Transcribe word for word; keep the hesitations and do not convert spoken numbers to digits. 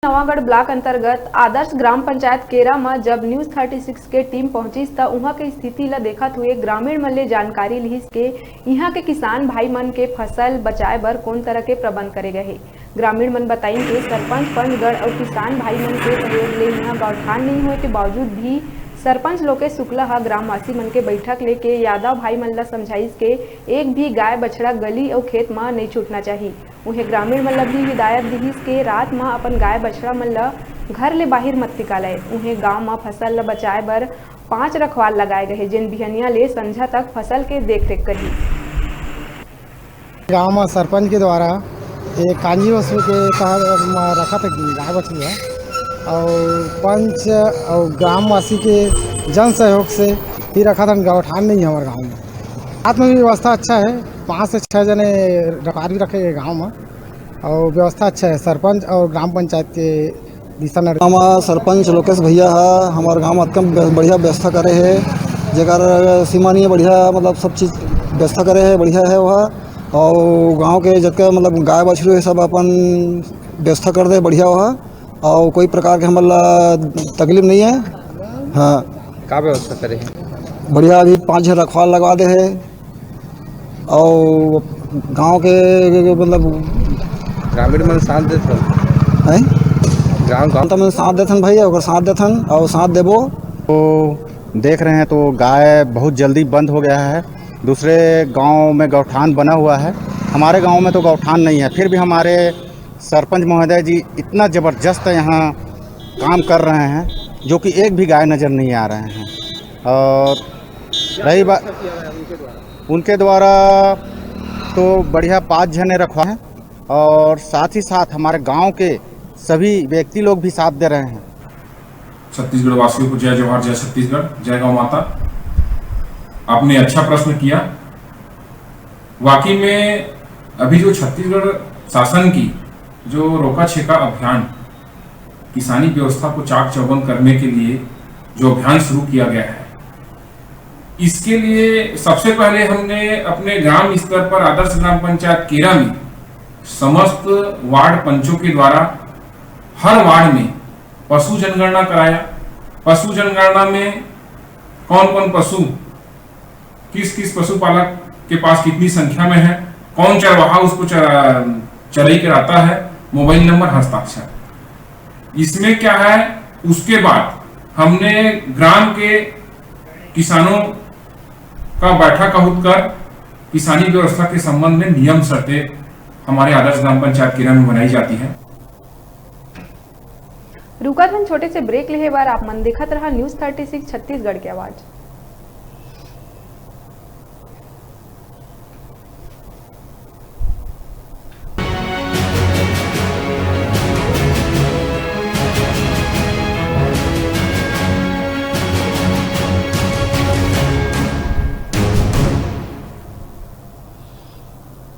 Navagarh block अंतर्गत आदर्श ग्राम पंचायत केरा म जब न्यूज थर्टी सिक्स के टीम पहुंचिस, त उहां के स्थिति ल देखत हुए ग्रामीण मन ले जानकारी लिहिस के इहां के किसान भाई मन के फसल बचाए बर कोन तरह के प्रबंध करे गए हे। ग्रामीण मन बताइन के सरपंच, पंचगढ़ अउ किसान भाई मन के सहयोग ले इहां गौठान नहीं होए के बावजूद भी सरपंच लोकेश शुक्ला ह ग्रामवासी मन के बैठक लेके यादव भाई मन ल समझाइस के एक भी गाय बछड़ा गली अउ खेत म नहीं छूटना चाही। उहें ग्रामीण मन ल भी हिदायत दिहिस के रात म अपन गाय बछड़ा मन ल घर ले बाहिर मत निकालय। उहें गांव म फसल ल बचाए बर पांच रखवाल लगाए गए, जेन बिहनिया ले संझा तक फसल के देखरेख करही। गांव म सरपंच के द्वारा एक कांजी वस्तु के तहत म रखत हे गाय बछरू ह, अउ पंच अउ ग्रामवासी के जन सहयोग से ही रखत हन। गौठान नहीं है हमारे गांव में। रात में भी व्यवस्था अच्छा है, पाँच से छः जने रखवार भी रखे हैं गांव में, और व्यवस्था अच्छा है सरपंच और ग्राम पंचायत के दिशा निर्देश। हम सरपंच लोकेश भैया हा हमारे गांव में अतकम बढ़िया व्यवस्था करे है, जेकर सीमा नहीं है, बढ़िया मतलब सब चीज व्यवस्था करे है, बढ़िया है वह। और गांव के जतका मतलब गाय बछरू है सब अपन व्यवस्था कर दे, बढ़िया वह, और कोई प्रकार के हमला तकलीफ नहीं है। हाँ। का व्यवस्था करे है? बढ़िया, अभी पाँच झन रखवाल लगवा दे है और गांव के मतलब ग्रामीण मन साथ देथन। हैं? गांव, गांव त मन साथ देथन भैया, ओकर साथ देथन और साथ देबो। तो देख रहे हैं तो गाय बहुत जल्दी बंद हो गया है। दूसरे गांव में गौठान बना हुआ है, हमारे गांव में तो गौठान नहीं है, फिर भी हमारे सरपंच महोदय जी इतना ज़बरदस्त यहाँ काम कर रहे हैं, जो कि एक भी गाय नज़र नहीं आ रहे हैं। और रही बात, उनके द्वारा तो बढ़िया पाँच जने रखवा है, और साथ ही साथ हमारे गांव के सभी व्यक्ति लोग भी साथ दे रहे हैं। छत्तीसगढ़ वासियों को जय जोहार, जय छत्तीसगढ़, जय गौ माता। आपने अच्छा प्रश्न किया। वाकई में अभी जो छत्तीसगढ़ शासन की जो रोका छेका अभियान, किसानी व्यवस्था को चाक चौबंद करने के लिए जो अभियान शुरू किया गया है, इसके लिए सबसे पहले हमने अपने ग्राम स्तर पर आदर्श ग्राम पंचायत केरा में समस्त वार्ड पंचों के द्वारा हर वार्ड में पशु जनगणना कराया। पशु जनगणना में कौन कौन पशु, किस किस पशुपालक के पास कितनी संख्या में है, कौन चरवाहा उसको चरा, चराई कराता है, मोबाइल नंबर, हस्ताक्षर। इसमें क्या है, उसके बाद हमने ग्राम के किसानों का बैठक आहूत कर किसानी व्यवस्था के संबंध में नियम शर्तें हमारे आदर्श ग्राम पंचायत केरा में बनाई जाती है। रुकत हन छोटे से ब्रेक लेहे बर, आप मन देखत रहा न्यूज थर्टी सिक्स छत्तीसगढ़ के आवाज।